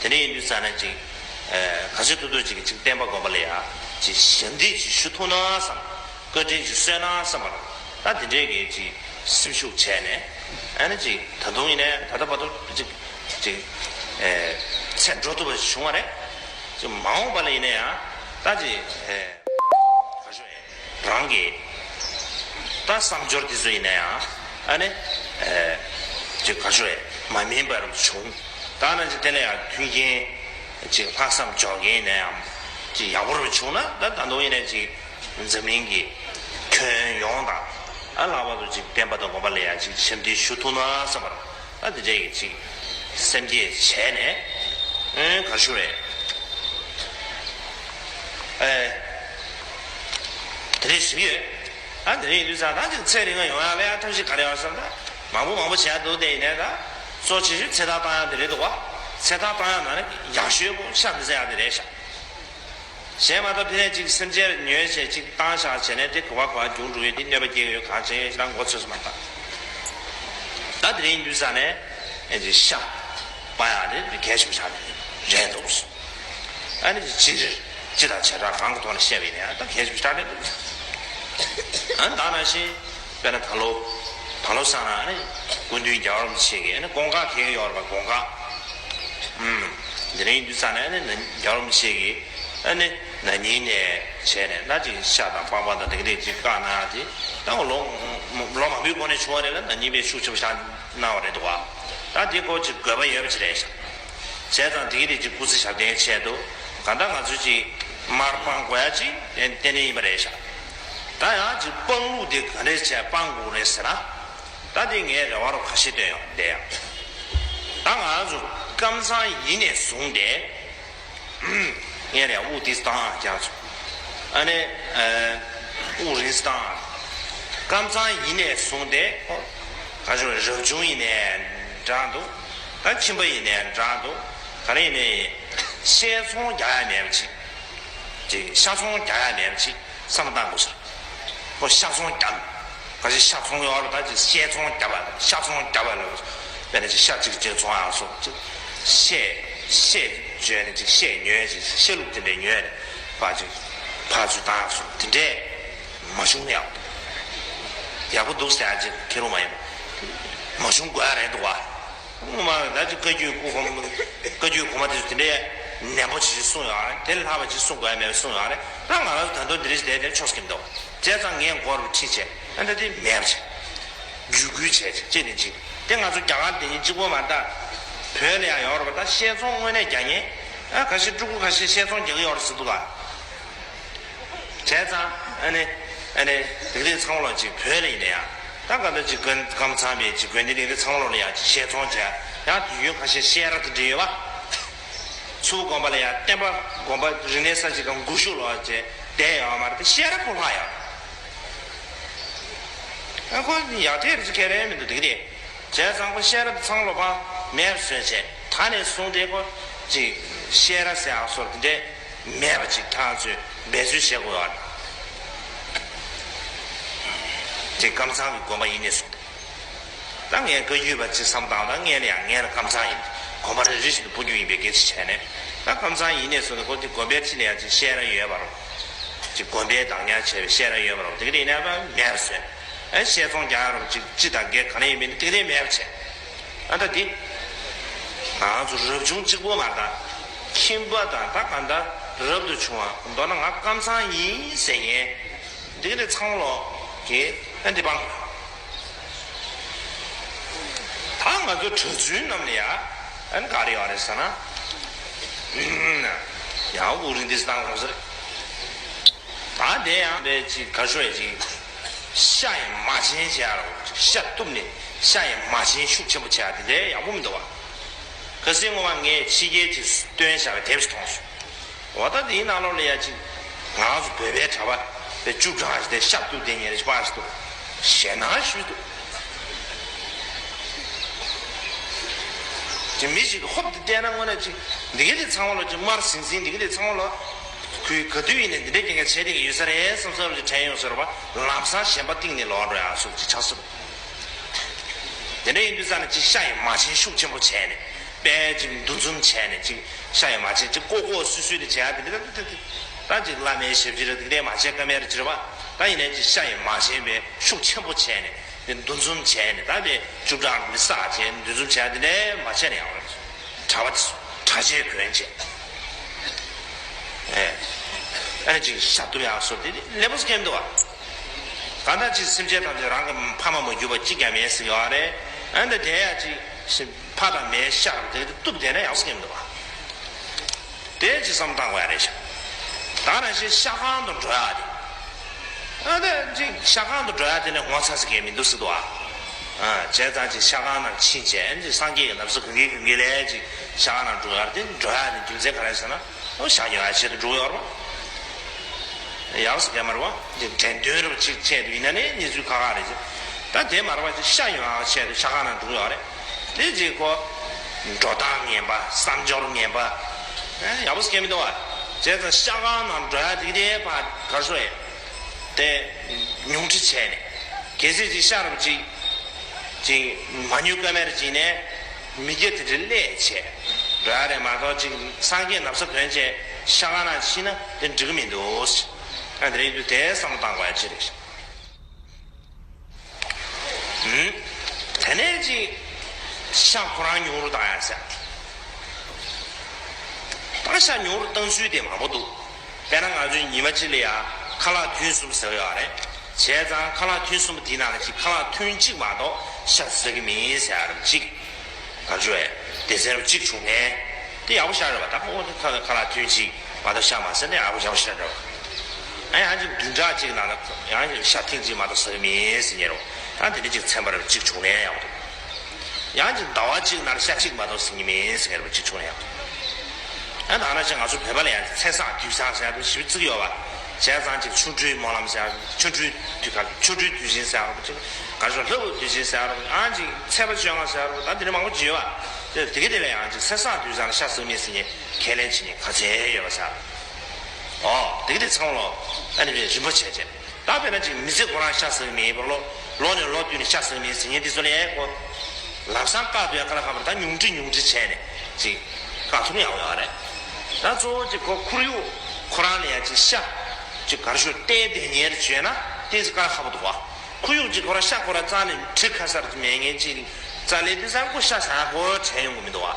དེ་འདྲ་ཡིན་དུས་ཙང་ནས་ཅིག་ག་ཚོད་ཐུབ་ཐུབ་ཅིག་ཅིག་བསྟན་པ་དགོན་པ་ལ་ཡ་ཅིག་ཞབས་འདེགས་ཅིག་ཞུ་ཐུབ་ན་བསམ། བཀའ་དྲིན་ཅིག་གསོས་ན་བསམ་པ་ལ་ད་དེ་འདྲའི་གི་ཅིག་སེམས་ཤུགས་བྱས་ནས་ཨ་ནི་ཅིག་ད་དུང་ཡིན་ནའི་ད་ལྟ་བར་དུ་ཅིག་ཅིག་ཨེ་ཚེ་འགྲོ་ཐུབ་པ་ཞིག་བྱུང་བ་རེད། ཅིག་མ་འོངས་པ་ལ་ཡིན་ན་ཡང་ད་ཅིག་ཨེ་ག་ཤོད་ཨེ་རང་གི་ད་བསམ་སྦྱོར་དེ་ཚོ་ཡིན་ན་ཡང་ཨ་ནི་ཨེ་ཅིག་ག་ཤོད་ཨེ་མ་སྨིན་པ་རུ་བྱུང་། ད་ན་ཅིག་དེ་ལ་ཡང་མཐུན་རྐྱེན་ཅིག་ལྷག་བསམ་འཇོག་མཁན་ཡིན་ན་ཡང་ཅིག་ཡག་པོ་རུ་བྱུང་ན་ད་ད་དུང་ཡིན་ན་ཅིག་འཛམ་གླིང་གི་ཁྱོན་ཡོངས་དང་ཨ་ལྷག་པར་དུ་ཅིག་བསྟན་པ་དང་དགོན་པ་ལ་ཡང་ཅིག་ཞབས་འདེགས་ཞུ་ཐུབ་ན་བསམ་པར་ཨ་དེ་འདྲ་ཡི་ཅིག་སེམས་བསྐྱེད་བྱས་ནས་ཨེ་ག་རེ་ཞུ་རེད། ཨེ་དེ་འདྲ་ཞུ་གི་ཡོད། ཨ་དེ་འདྲ་ཡིན་དུས་ཙང་ད་ཅིག་ཚེ་རིང་ང་ཡོང་ཡ་ལ་ཡ་ཐབས་ཤེས་ག་རེ་ཡོད་བསམ་ད་མང་པོ་མང་པོ་བྱས་འདུག་དེ་ཡིན་ནའི་ད་གཙོ་ཆེ་ཤོས་ཚེ་ཐར་བཏང་ཡ་དེ་རེད་འདུག་བ། ཚེ་ཐར་བཏང་ཡ་ན་ནི་ཡག་ཤོས་པོ་ཤ་མི་ཟ་ཡ་དེ་རེད་ཤག་གཞན་མ་གཏོགས་ཕི་ནས་ཅིག་སེམས་ཅན་ཉོས་བྱས་ཅིག་བཏང་བཞག་བྱས་ནས་དེ་ག་བ་ག་བ་རྒྱུག་འགྲོ་ཡོད་དེ་གནོད་པ་སྐྱེལ་ཡོད་གང་བྱས་ཡོད་ཞེ་དྲག་མགོ་ཚོས་སུ་མ་བཏང་། ད་དེ་རིང་དུས་ས་ནས་ཨེ་ཅིག་ཤ་པ་ཡ་དེ་གལ་ཆེན་པོ་ཆགས་ནས་རེད་འདུག་ཨ་ནི་ཅིག་ཅི་རེད་ཅི་དང་བྱེ་བྲག་གང་གི་ཐོག་ནས་བཤད་པ་ཡིན་ན་ཡང་ད་གལ་ཆེན་པོ་ཆགས་ནས་འདུག་ཨ་ནི་ད་ནང་བཞིན། དཔེར་ན་ད་ལོ། ད་ལོ་སང་ན་ཨ་ནི་སྐུ་མདུན་རྒྱལ་བ་རིན་པོ་ཆེ་གིས་ཨ་ནི་དགོངས་ཁ་གལ་ཡོད་རེད་པ་དགོངས་ཁ། ཨུམ། འདི་རིང་ཡིན་དུས་ཙང་ནས་ཨ་ནི་རྒྱལ་བ་རིན་པོ་ཆེ་གིས་ཨ་ནི་ན་ནིང་ནས་བྱས་ནས་ད་ཅིག་ཤ་དང་པགས་པ་དང་དེ་ག་དེ་ཅིག་བཀག་གནང་ཡ་དེ་ད་ལོ་ལོ་མང་པོའི་གོང་ནས་བྱུང་བ་རེད་ལ་ན་ནིང་དཔེ་ཤུགས་ཆེན་པོ་བཞག་གནང་བ་རེད་འདུག་བ། ད་དེ་སྐོར་ཅིག་དགོས་པ་ཡོད་པ་ཅིག་རེད་ཤག་བྱས་ཙང་དེ་ག་དེ་ཅིག་སྐུ་ཚེ་ཞབས་བརྟན་ཆེད་དུ་གང་ལྟར་ང་ཚོས་ཅིག་མར་སྤང་དགོས་ཡ་ཅིག་ཏན་ཏན་ཡིན་པ་རེད་ཤག་ད་ཡང་ཅིག་སྤང་ལུགས་དེ་ག་འདྲས་བྱས་སྤང་དགོས་རེད་ཟེར་ན། ད་དེ་ངས་རེ་བ་རོ་ཁ་ཤས་བཏོན་ཡོང་བསྡད་ཡང་། ད་ང་ཚོ་ཀམ་ཚང་ཡིན་ནས་བཟུང་སྟེ། ངས་རེ་དབུགས་དེ་བཏང་ཡང་ཚོ། ཨ་ནི། ཨ། དབུགས་རིང་སྟངས། ཀམ་ཚང་ཡིན་ནས་བཟུང་སྟེ། ཁ་ཤོ་རབ་བྱུང་ཡིན་ནས་འདྲ་འདུག་ད་ཁྱིམ་པ་ཡིན་ནས་འདྲ་འདུག་ག་རེ་ཡིན་ནའི། བཤས་ཚོང་རྒྱག་ཡ་མེད་པ་ཅིག་ཅིག་ཤ་ཚོང་རྒྱག་ཡ་མེད་པ་ཅིག་བསམ་བློ་བཏང་དགོས་ཟེར། ཁོ་ཤ་ཚོང་རྒྱག་ཁ་ཤས་ཤ་ཚོང་ཡོད་རེད། ད་ཅིག་བཤས་ཚོང་རྒྱབ་པ་ལ་ཤ་ཚོང་རྒྱབ་པ་ལ། དཔེར་ན་ཅིག་ཤ་གཅིག་གཅིག་ཚོང་ཡག་སོགས་ཅིག་བཤས་བཤས་བྱས་ནས་ཅིག་བཤས་ཉོས་ཅིག་བཤས་ལུག་དེ་འདྲས་ཉོས་ནས་ཕར་ཅིག་ཕར་ཚུར་བཏང་ཡག་སོགས་དེ་འདྲས་མ་བྱུང་ན་ཡག་ཡག་པོ་འདུག་ཟེར་ཡག་ཅིག་ཁེ་རུ་མ་ཡིན་པ་མ་བྱུང་དགོས་ཡག་རེད་འདུག་བ། སྔོན་མ་ད་ཅིག་བཀའ་བརྒྱུད་སྐུ་གོང་བཀའ་བརྒྱུད་གོང་མ་དེ་ཚོ་དེ་འདྲས་ནན་པོ་ཅིག་གསུངས་ཡོད་རེད། དེ་ལས་ལྷག་པ་ཅིག་གསུང་དགོས་ཡག་མེད་པ་གསུངས་ཡོད་རེད། ད་ང་རང་ཚོ་ད་དུང་འདི་རིགས་བསྡད་དེ་ཆོག་གི་མི་འདུག་བྱས་ཙང་ངས་མགོ་རུ་ཁྲིད་བྱས་ཨ་ད་དེ་མེད་པ་བྱས། བརྒྱུད་སྐུལ་བྱས་བྱས་ཅེས་ནས་ཅིག་དེ་ང་ཚོ་རྒྱ་གར་དེ་ཉིད་གཅིག་པོ་མ་རེད། ད་བོད་ལ་ཡང་ཡོད་རེད་པ། ད་བཤས་ཚོང་དངོས་གནས་རྒྱག་མཁན་ཨ་ཁ་ཤས་ཕྲུ་གུ་ཁ་ཤས་བཤས་ཚོང་རྒྱག་གི་ཡོད་རེད་ཟེར་འདུག་ག་བྱས་ཙང་ཨ་ནི་ཨ་ནི་དེ་རིང་ཚང་མ་ལོ་ཅིག་བོད་ལ་ཡིན་ན་ཡང་ད་ག་འདྲ་ཅིག་ཀམ་ཀམ་ཚང་པའི་ཅིག་དགོན་སྡེ་དེ་རིང་ཚང་མ་ལོ་ལ་ཡང་ཅིག་བཤས་ཚོང་བྱས་ཡང་དུས་ཡུན་ཁ་ཤས་བཤས་ར་དེ་འདྲ་ཡོད་པ། མཚུར་དགོན་པ་ལ་ཡང་བསྟན་པ་དགོན་པ་རིག་གནས་གསར་བརྗེ་ཁང་དགུ་བཞུགས་ལོ་ཅེས་བསྡད་ཡོད་མ་རེད། དེ་བཤས་ར་ཁོ་ལྷག་ཡོད། ཨ་ཁོ་ཡག་ཐེར་ཅིག་ཁྱེར་རན་མི་འདུག་དེ་གི་རེད། བྱས་ཙང་ཁོ་བཤས་ར་ཚང་ལོ་པ་མེད་པ་བཟོས་བྱས་ད་ནས་བཟུང་སྟེ་ཁོ་ཅིག་བཤས་ར་ཟེར་ཡག་སོགས་དེ་འདྲས་མེད་པ་ཅིག་ཐག་ཆོད་འབད་རྩོལ་བྱེད་དགོས་ཡོད་རེད། ཅིག་ཀམ་ཚང་གི་དགོན་པ་ཡིན་ནས་བཟུང་སྟེ། ད་ངས་བཀའ་བརྒྱུད་པ་ཅིག་བསམ་བཏང་ད་ངས་ལ་ཡང་ངས་ལ་ཀམ་ཚང་ཡིན། དགོན་པ་རེ་རེ་བཞིན་དུ་སྤོ་རྒྱུ་ཡིན་པའི་སྐད་ཆ་བྱས་ནས་ད་ཀམ་ཚང་ཡིན་ནས་བཟུང་སྟེ་ཁོ་ཅིག་དགོན་པའི་ཕྱི་ལ་ཡང་ཅིག་བཤས་ར་ཡོད་པ་རུང་། ཅིག་དགོན་པའི་བདག་ཉར་བྱས་པའི་བཤས་ར་ཡོད་པ་རུང་དེ་གི་རིགས་ནས་ཕར་མེད་པ་བཟོས། ཨ་བཤས་ཚོང་རྒྱག་ཡ་རུང་ཅིག་སྤྱི་དང་སྒེར་ག་ནས་ཡིན་མིན་དེ་གི་རིགས་མེད་པ་བྱས། ཨ་ད་འདི། ང་ཚོ་རབ་བྱུང་གཅིག་པོ་མ་རེད་ད། ཁྱིམ་པ་དང་ད་ག་འདྲ་རབ་ཏུ་བྱུང་བ་མདོར་ན་ང་ཀམ་ཚང་ཡིན་ཟེར་མཁན། འདི་གི་རིགས་ཚང་མ་ལོ་གི་ཨ་འདི་སྤང་དགོས། ད་ང་ཚོ་གྲྭ་བཙུན་རྣམས་ལ་ཡ་ཨ་ནི་ག་རེ་ཡོད་རེད་ཟེར་ན། ཡང་དབུགས་རིང་འདི་སྟངས་དགོས་ཟེར། ད་དེ་ཡང་དེ་ཅིག་ག་ཤོད་ཅིག་ཤ་ཡི་མ་བྱན་བྱས་རོ། ཤ་གཏུབ་ནས་ཤ་ཡི་མ་བྱན་ཤུགས་ཆེན་པོ་བྱས་དེ་འདྲའི་ཡག་པོ་མི་འདུག་བ། ཁ་སང་ངོ་མ་ངས་ཕྱི་རྒྱལ་གྱི་སྟོན་བྱ་བའི་དེབ་ཞིག་མཐོང་སོང་། འོ་ད་དེའི་ནང་ལོགས་ལ་ཡ་ཅིག་ང་ཚོ་བོད་པའི་གྲྭ་པ་དེ་བཅུ་གྲངས་ཞིག་དེ་ཤ་གཏུབ་དེ་ཉེ་རེ་ཞིག་པ་ཞིག་འདུག་ཞེད་སྣང་ཞིག་འདུག་དེ་མི་ཞིག་ཧོབ་ཏེ་བལྟས་ན་དངོས་གནས་ཅིག་འདི་ག་དེ་ཚང་མ་ལོ་ཅིག་དམར་ཟིང་ཟིང་འདི་ག་དེ་ཚང་མ་ལོ། ཁོས་ག་དུས་ཡིན་ནས་འདི་འདྲའི་རྐྱེན་ངན་བྱས་བསྡད་ཀྱི་ཡོད་ས་རེད་བསམ་བསམ་ཅིག་དྲན་ཡོང་ཟེར་བ། ལམ་སང་ཞེན་པ་གཏིང་ནས་ལོག་འགྲོ་ཡག་སོགས་ཅིག་ཆགས་སྲིད། དེ་འདྲ་ཡིན་དུས་ཙང་ནས་ཅིག་ཤ་ཡི་མ་བྱན་ཤུགས་ཆེན་པོ་བྱས་ནས་དཔེ་ཅིག་འདུ་འཛོམས་བྱས་ནས་ཅིག་ཤ་ཡི་མ་བྱན་ཅིག་ལྐོག་ལྐོག་སུད་སུད་དེ་བྱས་ཡག་དེ་འདྲ་ད་ཅིག་བླ་མའི་ཞབས་ཕྱི་རེད་འདི་འདྲའི་མ་བྱས་ཀ་མེད་རེད་ཅེས་རེད་བ། ད་ཡིན་ནའི་ཅིག་ཤ་ཡི་མ་བྱན་པའི་ཤུགས་ཆེན་པོ་བྱས་ནས། དེ་འདུ་འཛོམས་བྱས་ནས་ད་དེ་བཅུ་ཕྲག་འདི་བསགས་བྱས་འདུ་འཛོམས་བྱས་དེ་ནས་མ་བྱས་ནས་ཡང་རེད། གྲྭ་པ་དེ་ཚོ་གྲྭ་ཆས་གོན་བྱས། ཨེ། ཨ་ནི་ཅིག་ཞབས་ཏོག་ཡག་སོ་དེ་ལེགས་པོ་སྐྱེ་འདུག་བ། གང་ལྟར་ཅིག་སེམས་ཅན་ཐམས་ཅད་རང་གི་ཕ་མ་མ་གྱུར་པ་གཅིག་ཀྱང་མེད་ཟེར་ཡོད་རེད། ཨ་ནི་དེ་ཡང་ཅིག་ཕ་དང་མའི་ཤ་རུ་དེ་གཏུབ་བསྡད་ན་ཡག་སོ་སྐྱེ་འདུག་བ། དེ་ཅིག་བསམ་བཏང་དགོས་ཡ་རེད་ཤག་ད་ནང་བཞིན་ཤ་ཁང་དུ་འགྲོ་ཡ་དེ། ཨ་ད་ཅིག་ཤ་ཁང་དུ་འགྲོ་ཡ་དེ་ནས་ངོ་ཚ་ས་གས་མི་འདུག་ཟེར་འདུག་ཨ། ཨ་བྱས་ཙང་ཅིག་ཤ་ཁང་ནང་ཕྱིན་བྱས་ཅིག་སངས་རྒྱས་ཀྱི་ན་བཟའ་གོན་གིན་གོན་གིན་ལས་ཅིག་ཤ་ཁང་ནང་འགྲོ་ཡ་དེ་འགྲོ་ཡ་དེ་རྒྱུ་མཚན་ག་རེ་ཟེར་ན། ཨོ་ཤ་ཉོ་ཡ་ཆེད་དུ་འགྲོ་ཡོད་རེད་བ། ཡག་ས་གས་མ་རེད་བ། ཅིག་དྲན་དོན་རེ་བ་ཅིག་ཆེད་དུ་ཡིན་ན་ནི་གནས་ཚུལ་ཁག་ཁག་རེད་ཅིག་ད་དེ་མ་རེད་བ་ཅིག་ཤ་ཉོ་ཡ་ཆེད་དུ་ཤ་ཁང་ནང་འགྲོ་ཡོད་རེད། དེ་རྗེས་ཁོ། འགྲོ་སྟངས་ངན་པ་བསམ་སྦྱོར་ངན་པ། ཡག་པོ་སྐྱེ་མི་འདུག་བ། བྱས་ཙང་ཤ་ཁང་ནང་འགྲོ་ཡ་དེ་གི་དེ་ཕར་གར་ཤོ་ཡ། དེ། ཉུང་འཕྲི་བྱས་ནས། གལ་སྲིད་ཅིག་ཤ་རུ་ཅིག་ཅིག་མ་ཉུང་ཀ་མེར་ཅིག་ནས། མི་སྐྱ་དེ་འདྲ་ལས་བྱས། འགྲོ་ཡ་རེད་མ་གཏོགས་ཅིག་སངས་རྒྱས་ན་བཟའ་གོན་བྱས་ཤ་ཁང་ནང་ཕྱིན་ན་དེ་འགྲིག་གི་མི་འདུག་ཨ་དེ་རིང་དུས་དེ་བསམ་བློ་བཏང་དགོས་ཡ་ཅི་རེད། དེ་ནས་ཅིག་ཤ་ཁོ་རང་ཉུང་རུ་བཏང་ཡ་ཟེར། ད་ཤ་ཉུང་རུ་བཏང་ཚུལ་དེ་མང་པོ་འདུག་དཔེར་ན་ང་ཚོའི་ཉི་མ་གཅིག་ལ་ཡ་ཁ་ལག་ཐུན་གསུམ་ཟ་གི་ཡོད་རེད། བྱས་ཙང་ཁ་ལག་ཐུན་གསུམ་དེའི་ནང་ལ་ཅིག་ཁ་ལག་ཐུན་གཅིག་མ་གཏོགས་ཤ་ཟ་གི་མིན་ཟེར་ཡ་རེད་ཅིག་ག་ཚོད་སྡེ་ཚན་རུ་གཅིག་བྱུང་ནས་དེ་ཡག་པོ་ཤ་རེད་བ། ད་ཁོ་ཁ་ཁ་ལག་ཐུན་གཅིག་མ་གཏོགས་ཤ་མ་ཟ་ནས་ཡག་པོ་ཡག་པོ་ཤ་རེད་བ། ཨ་ཡང་ཅིག་བདུན་ཕྲག་གཅིག་ནང་ལ་ཡང་ཅིག་ཤ་ཐེངས་གཅིག་མ་གཏོགས་ཟ་གི་མིན་ཟེར་ཉེ་རུ་ད་དེ་འདྲ་ཅིག་ཚན་པ་རུ་གཅིག་བྱུང་ནས་ཡག་པོ་འདུག་ཡང་ཅིག་ཟླ་བ་གཅིག་ནང་ལ་ཤ་གཅིག་མ་གཏོགས་ཟ་གི་མིན་ཟེར་ཉེ་རུ་གཅིག་བྱུང་ནས་ཡག་པོ་འདུག་ཨ་ད་ནང་བཞིན་ང་ཚོ་བོད་པ་ལ་ཡང་ཚེས་བཟང་དུས་བཟང་ཟེར་ཡག་པོ་ཞིབ་བརྩི་གི་ཡོད་བ། བྱས་ཙང་ཅིག་ཆོ་འཕྲུལ་སྨོན་ལམ་ཟེར། ཆོ་འཕྲུལ་དུས་སྐབས་ཆོ་འཕྲུལ་དུས་ཆེན་ཟེར་རོ། ཅིག་ག་རེ་ཞུ། ལྷ་བབས་དུས་ཆེན་ཟེར་རོ། ཨང་ཅིག་ཚེས་པ་བཅོ་ལྔ་ཟེར་རོ། ད་འདི་འདྲ་མང་པོ་ཅིག་ཡོད་པ། དེ་དེ་ག་དེ་ལ་ཡང་ཅིག་ཚེས་བཟང་དུས་བཟང་ལ་ཤ་ཟ་གི་མིན་ཟེར་མཁན་ཁས་ལེན་བྱེད་མཁན་ག་ཚད་ཡོད་པ་ཟེར། ཨོ་དེ་ག་དེ་ཚང་མ་ལོ། ཨ་ནི་རིམ་པ་བྱས་བྱས། ད་དཔེར་ན་ཅིག་མི་ཚེ་ཁོ་རང་ཤ་ཟ་གི་མེད་པ། ལོ་ལོ་ནས་ལོ་བསྟུད་ནས་ཤ་ཟ་གི་མེད་ཟེར་མཁན་དེ་ཚོ་ལ་ཡང་ཁོ་ལམ་སང་བཀག་ཐུབ་ཡ་དཀའ་ལས་ཁག་པོ་རེད། ད་ཉུང་འཕྲི་ཉུང་འཕྲི་བྱས་ནས་ཅིག་བཀག་ཐུབ་ན་ཡག་པོ་ཡོད་རེད། ད་གཙོ་བོ་ཅིག་ཁོ་ཁོར་ཡུག་ཁོ་རང་ལ་ཡ་ཅིག་ཤ་ཅིག་ག་རེ་ཞུ། བསྟེན་བསྡད་མཁན་ཅིག་ཡོད་ན་ཏོག་ཙམ་དཀའ་ལས་ཁག་པོ་འདུག་བ། ཁོར་ཡུག་ཅིག་ཁོ་རང་ཤ་ཁོ་རང་རྩ་ནས་བྲི་ཁ་གསར་ཅིག་མེད་མཁན་ཅིག་རྩ་ལས་དེང་སང་ཁོ་ཤ་ཟ་ཡ་ཁོ་དྲན་ཡོང་གི་མི་འདུག་བ།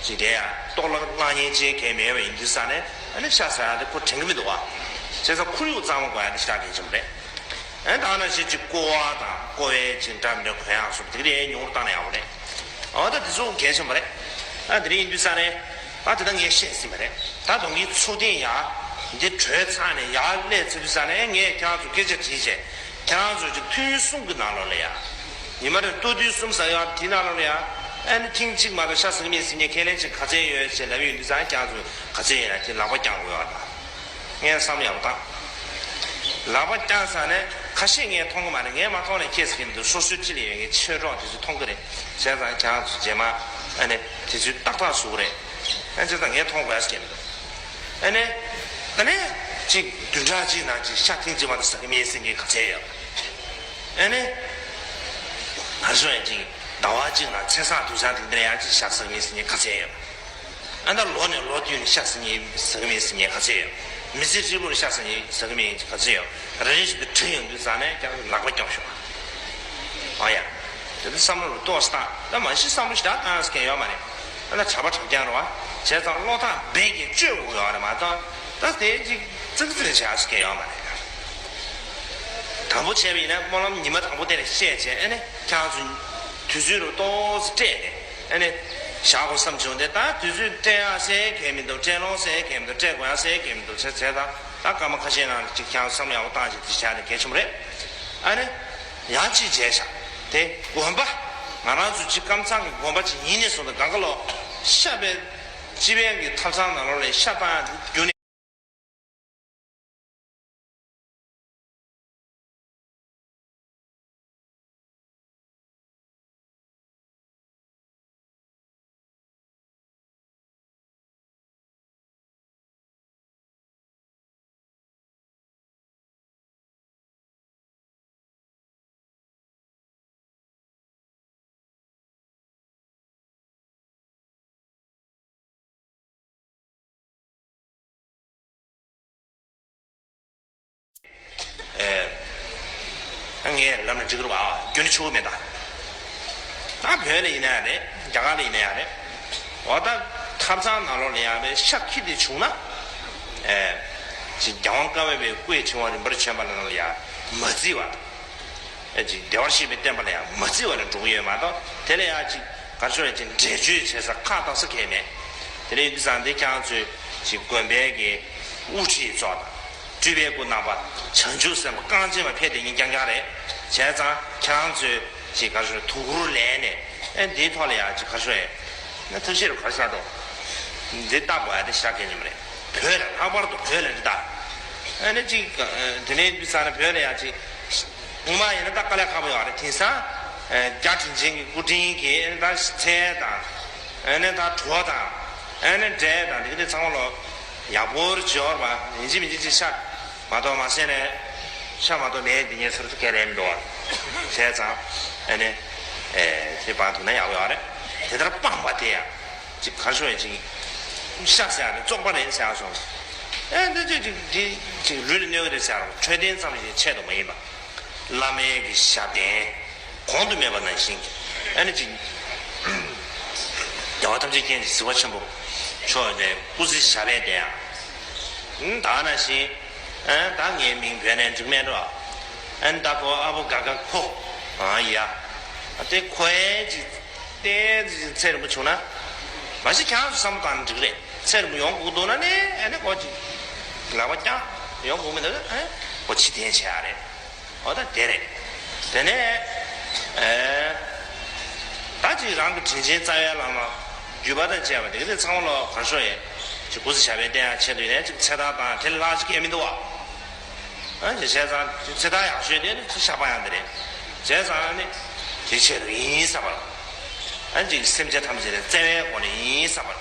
ཅིག་དེ་ཡང་ལྟོ་ལ་གླང་ཉེན་ཅན་གང་མེད་པ་ཡིན་དུས་ཙང་ནས་ཨ་ནི་ཤ་ཟ་ཡ་དེ་ཁོ་དྲན་གི་མི་འདུག་བ། བྱས་ཙང་ཁོར་ཡུག་གཙང་མ་དགོས་ཡ་དེ་ཞེ་དྲག་གལ་ཆེན་པོ་རེད། ཨ་ནི་ད་ནང་བཞིན་ཅིག་ཀོ་བ་དང་ཀོ་བའི་ཅིག་འདྲ་མི་འདྲ་གོན་ཡག་སོགས་དེ་ག་དེ་ཉུང་རུ་བཏང་ན་ཡག་པོ་རེད། འོ་ད་དེ་ཚོ་གལ་ཆེན་པོ་རེད། ཨ་དེ་འདྲ་ཡིན་དུས་ཙང་ནས་ད་དེ་ད་ངས་བཤད་ཟིན་པ་རེད། ད་གདོང་གི་ཚུལ་ལྡན་ཡ་འདི་གྲོལ་ཚར་ནས་ཡར་སླེབས་ཚར་དུས་ཙང་ནས་ངས་ཁྱེད་རང་ཚོ་སྐད་ཆ་དྲིས་བྱས། ཁྱེད་རང་ཚོས་ཀྱི་ཐུན་གསུམ་གྱི་ནང་ལོགས་ལ་ཡ། ཉི་མ་རེར་ལྟོ་ཐུན་གསུམ་ཟ་ཡ་དེའི་ནང་ལོགས་ལ་ཡ། ཨ་ནི་ཐེངས་གཅིག་མ་གཏོགས་ཤ་ཟ་གི་མེད་ཟེར་མཁན་ཁས་ལེན་བྱེད་མཁན་ག་ཚད་ཡོད་ཅེས་ལབ་ཡོང་དུས་ཙང་ཁྱེད་རང་ཚོས་ག་ཚད་ཡིན་ན་དེ་ལག་པ་བརྐྱང་དགོས་ཡོད་རེད། ངས་བསམ་བློ་ཡག་པོ་བཏང་། ལག་པ་བརྐྱངས་ཙང་ནས་ཁ་ཤས་ངས་མཐོང་གི་མ་རེད། ངས་མ་མཐོང་ནས་ཁྱེད་ཟེར་གྱི་མི་འདུག་སོ་སོའི་འཁྲིས་ལ་ཡོད་མཁན་ཆོས་གྲོགས་དེ་ཚོས་མཐོང་གི་རེད། བྱས་ཙང་ཁྱེད་རང་ཚོས་རྗེས་མ་ཨ་ནི་དེ་ཚོས་ཏག་ཏག་བཟོ་གི་རེད། ཨ་བྱས་ཙང་ངས་མཐོང་དགོས་ཟེར་གྱི་མི་འདུག་ཨ་ནི། ད་ནི་ཅིག་བདུན་ཕྲག་གཅིག་ནང་ཅིག་ཤ་ཐེངས་གཅིག་མ་གཏོགས་ཟ་གི་མེད་ཟེར་མཁན་ག་ཚད་ཡོད། ཨ་ནི། ང་ཚོ་ཡང་ཅིག་ཟླ་བ་གཅིག་ནང་ཚེས་བཟང་དུས་བཟང་དེ་འདྲ་ཡང་ཅིག་ཤ་ཟ་གི་མེད་ཟེར་མཁན་ག་ཚད་ཡོད། ཨ་ད་ལོ་ནས་ལོ་བསྟུད་ནས་ཤ་ཟ་མཁན་ཟ་གི་མེད་ཟེར་མཁན་ག་ཚད་ཡོད། མི་ཚེ་ཧྲིལ་པོར་ཤ་ཟ་མཁན་ཟ་གི་མེད་ག་ཚད་ཡོད། རེ་རེ་བཞིན་དུ་དྲི་ཡོང་དུས་ཙང་ནས་ཀྱང་ལག་པ་བརྐྱངས་ཤོག་ཨ་ཡ། དེ་ཚོ་བསམ་བློ་རུ་ཏོག་ཙམ་བཏང་། ད་མ་གཞི་བསམ་བློ་ཞེ་དྲག་བཏང་ཡ་ཟེར་མཁན་ཡོད་མ་རེད། ཨ་ན་གྲྭ་པ་གྲྭ་རྐྱང་རེད་བ། བྱས་ཙང་བློ་ཐག་རྦད་ཀྱིས་གཅོད་དགོས་ཡོད་རེད་མ་གཏོགས། ད་དེ་ཅིག་ཙིག་ཙིག་བྱས་ཟེར་མཁན་ཡོད་མ་རེད། དང་པོ་བྱས་པ་ཡིན་ན་སྨོན་ལམ་ཉི་མ་དང་པོ་དེ་ལ་བཤད་བྱས། ཨ་ནི་ཁྱེད་ཚོ་དུས་ཚོད་རུ་ཏོག་ཙམ་སྤྲད་ནས་ཨ་ནི་བཞག་དགོས་བསམ་བྱུང་། དེ་ད་དུས་ཚོད་སྤྲད་ཡ་ཟེར་མཁན་མི་འདུག་སྤྲད་ལོང་ཟེར་མཁན་མི་འདུག་སྤྲད་དགོས་ཡ་ཟེར་མཁན་མི་འདུག་བྱས་བྱས་ད་ད་སྐར་མ་ཁ་ཤས་ནང་ལ་ཅིག་ཁྱེད་ཚོ་བསམ་བློ་ཡག་པོ་བཏང་བྱས་དེ་བྱས་ནས་གལ་ཆེན་པོ་རེད། ཨ་ནི། ཡང་གཅིག་བྱས་ཤག་དེ་དགོན་པ། ང་རང་ཚོ་གཅིག་ཀམ་ཚང་གི་དགོན་པ་གཅིག་ཡིན་ནས་བཟུང་སྟེ་གང་ག་ལོ། ཤ་བའི་སྤྱི་པའི་གི་ཐབ་ཚང་ནང་ལོགས་ལ་ཤ་བཏང་རྒྱུ་ནི། ཨེ། ངས་ལབ་ན་འགྲིག་གི་རེད་བ། རྒྱུ་ནི་ཆོ་གི་མེད་ད། ད་བོད་ལ་ཡིན་ན་ཡང་རེད། རྒྱ་གར་ལ་ཡིན་ན་ཡང་རེད། འོ་ད་ཐབ་ཚང་ནང་ལོགས་ལ་ཡང་བའི་ཤ་ཁྱི་དེ་བྱུང་ན། ཨེ། ཅིག་རྒྱལ་དབང་ཀ་བ་པའི་སྐུའི་ཕྲེང་བ་རིམ་པར་བྱོན་པ་ལ་ཡང་མ་བརྩི་བ། ཨེ་ཅིག་བདེ་བར་གཤེགས་པའི་བསྟན་པ་ལ་ཡང་མ་བརྩི་བ་ལ་འགྲོ་གི་ཡོད་མ་གཏོགས། དེ་ལ་ཡང་ཅིག་ག་རེ་ཞུ་ཡ། ཅིག་འགྲེལ་བརྗོད་བྱེད་ས་ཁག་བཏགས་ས་གང་ཡང་མེད། དེ་ལས་ཡིན་དུས་ཙང་འདི་ཁྱེད་རང་ཚོས་ཅིག་དགོན་པའི་གི་དབུ་ཁྲིད་ཚོ་དང་སྤྲུལ་པའི་སྐུ་རྣམ་པ། བྱང་ཆུབ་སེམས་དཔའ་རྐང་རྗེན་མ་ཕེབས་བསྡད་མཁན་རྐྱང་རྐྱང་རེད། བྱས་ཙང་ཁྱེད་རང་ཚོས་ཅིག་ག་རེ་ཞུ། དོ་ཁུར་ལེན་ནས། ཨེ་འདིའི་ཐོག་ལ་ཡང་ཅིག་ག་རེ་ཞུ་ཡ། ན་ཐབས་ཤེས་རུ་ག་རེ་བྱ་འདུག་འདི་ལྟ་དགོས་ཡ་དེ་ཞེ་དྲག་གལ་ཆེན་པོ་རེད། བོད་ལ། ལྷག་པར་དུ་བོད་ལ་འདི་ལྟ། ཨ་ནི་ཅིག་ཨ། དེ་ནས་འདི་ས་ནས་བོད་ལ་ཡ་ཅིག་སྔོན་མ་ཡིན་ན་ད་དཀའ་ལས་ཁག་པོ་ཡོད་རེད། དེང་སང་ཨ། རྒྱ་དྲིན་ཅན་གྱི་སྐུ་དྲིན་གྱིས་ཨ་ནི་ད་ཚལ་དང་། ཨ་ནི་ད་གྲོ་དང་། ཨ་ནི་འབྲས་དང་། འདི་ག་དེ་ཚང་མ་ལོ་ཡག་པོ་འབྱོར་བ་ཡིན་གཅིག་མིན་གཅིག་ཅིག་ཤ་མ་གཏོགས་མ་ཟོས་ནས། ཤ་མ་གཏོགས་མེད་འདི་ངས་ཟེར་ཚུལ་ག་རེ་མི་འདུག་བ། བྱས་ཙང་ཨ་ནི་ཨེ། དེ་སྤང་ཐུབ་ན་ཡག་པོ་ཡོད་རེད། དེ་ལྟར་སྤངས་པ་དེ་ཡང་ཅིག་ག་རེ་ཞུ་ཡ། ཅིག་ཤ་ཟེར་ཡ་ནི་བཙོག་པ་རེད་ཟེར་ཡ་སོང་། ཨེ་འདི་ཅིག་ཅིག་འདི་ཅིག་ལུས་ལ་གནོད་ཀྱི་རེད་ཟེར་ཡ་རོ། འཕྲོད་བསྟེན་ཙམ་ཞིག་ཆེད་དུ་མ་ཡིན་པ། བླ་མའི་གི་ཞབས་བརྟན། གོང་དུ་སྨྲས་པ་ནང་བཞིན་གྱི་ཨ་ནི་ཅིག་རྒྱལ་བ་ཐམས་ཅད་མཁྱེན་ཅིང་གཟིགས་པ་ཆེན་པོ་མཆོག་ནས་སྐུ་ཚེ་ཞབས་པད་བརྟན་ཡ། ད་ནང་བཞིན་ཨ་ད་ངའི་མིང་བོད་ནས་འགྲིག་མེད་འགྲོ། ཨ་ད་ཁོ་ཨ་བོ་དགའ་དགའ་ཁོ། ཨ་ཡ། དེ་ཁོ་ཨེ་ཅིག་ཏན་ཅིག་ཚེ་རིང་པོ་བྱུང་ན། མ་གཞི་ཁྱེད་རང་ཚོ་བསམ་བློ་བཏང་ན་འགྲིག་རེད། ཚེ་རིང་པོ་ཡོང་དགོས་འདུག་ན་ནི་ཨ་ནི་ཁོ་ཅིག་ལག་པ་བརྐྱངས་ཡོང་དགོས་མི་འདུག་ཨ་ཁོ་ཕྱི་འཐེན་བྱེད་ཡ་རེད། འོ་ད་དེ་རེད། དེ་ནས་ཨེ། ད་ཅིག་རང་གི་དྲིན་ཆེན་རྩ་བའི་བླ་མ་བརྒྱུད་པ་དང་བཅས་པ་དེ་ག་དེ་ཚང་མ་ལོ་གར་ཤོག་ཡས་ཅིག་སྐུ་ཚེ་ཞབས་པད་བརྟན་ཡག་ཆེད་དུ་ཡིན་ན་ཅིག་ཚེ་ཐར་དང་དེ་ལ་ལྷག་ཅིག་གས་མི་འདུག་བ། ཨ་ཅེ་བྱས་ཙང་ཚེ་ཐར་ཡག་ཤོས་དེ་ནི་ཚེ་ཞགས་པ་ཡང་དེ་རེད། བྱས་ཙང་ནི་དེ་ཆེད་དུ་ཡིན་བསམ་པ་ལ། ཨ་ཅེ་སེམས་ཅན་ཐམས་ཅད་ལ་བརྩེ་བའི་སྒོ་ནས་ཡིན་བསམ་པ་ལ།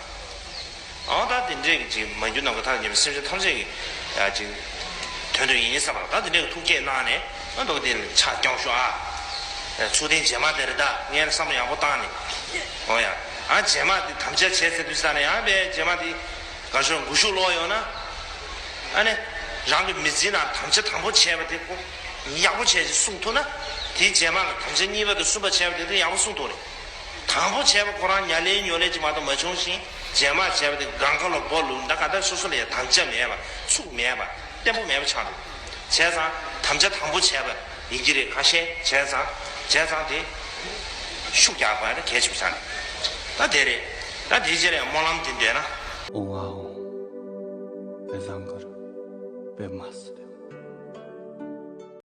ཨོ་ད་དེ་འདྲས་ཀྱི་ཅིག་མ་གྱུར་ནམ་མཁའ་ཐང་ཉེ་བའི་སེམས་ཅན་ཐམས་ཅད་ཀྱི་ཡ་ཅིག་དོན་དུ་ཡིན་བསམ་པ་ལ། ད་དེ་འདྲས་ཀྱི་ཐུགས་བསྐྱེད་གནང་ནས་ཨ་འདུག་དེ་ལ་ཕྱག་སྐྱོང་ཤོག་ཨ། ཚུལ་ལྡན་རྗེས་མ་དེ་རེད་ད། ངས་བསམ་བློ་ཡག་པོ་བཏང་ནས། ཨོ་ཡ། ཨ་རྗེས་མ་དེ་དམ་བཅའ་བྱས་ཚར་དུས་ཙ་ནས་ཡང་བས་རྗེས་མ་དེ་ག་ཤོད་མགོ་གཞུག་ལོག་ཡོང་ན། ཨ་ནི། རང་གི་མི་ཚེའི་ནང་དམ་བཅའ་དང་པོ་བྱས་པ་དེ་ཁོ་ཡག་པོ་བྱས་ཅིག་སྲུང་ཐུབ་ན། དེའི་རྗེས་མ་ལ་དམ་བཅའ་གཉིས་པ་དང་གསུམ་པ་བྱས་པ་དེ་དེ་ཡག་པོ་སྲུང་ཐུབ་རེད། དང་པོ་བྱས་པ་ཁོ་རང་ཉ་ལེ་ཉོ་ལེ་ཅིག་མ་གཏོགས་མ་བྱུང་ཞིང་། རྗེས་མ་བྱས་པ་དེ་སྒང་ག་ལ་སྦོ་ལུག་འདྲ་ག་ད་སོ་སོ་ལ་ཡང་དམ་བཅའ་མེད་པ་ཚུགས་མེད་པ་བརྟན་པོ་མེད་པ་ཆགས་འདུག་བྱས་ཙང་དམ་བཅའ་དང་པོ་བྱས་པ་ཡིན་གྱི་རེད། ཁ་ཤས་བྱས་ཙང་བྱས་ཙང་དེ་ཤུགས་རྒྱག་དགོས་ཡ་ད་གལ་ཆེན་པོ་ཆགས་འདུག་ད་དེ་རེད། ད་དེ་རྗེས་ལ་ཡང་སྨོན་ལམ་དེ་འདོན་ན། ཨོང་ཨ་ཨོང་། པད་ཟངས་དཀར་པདྨ་སིདྡྷི།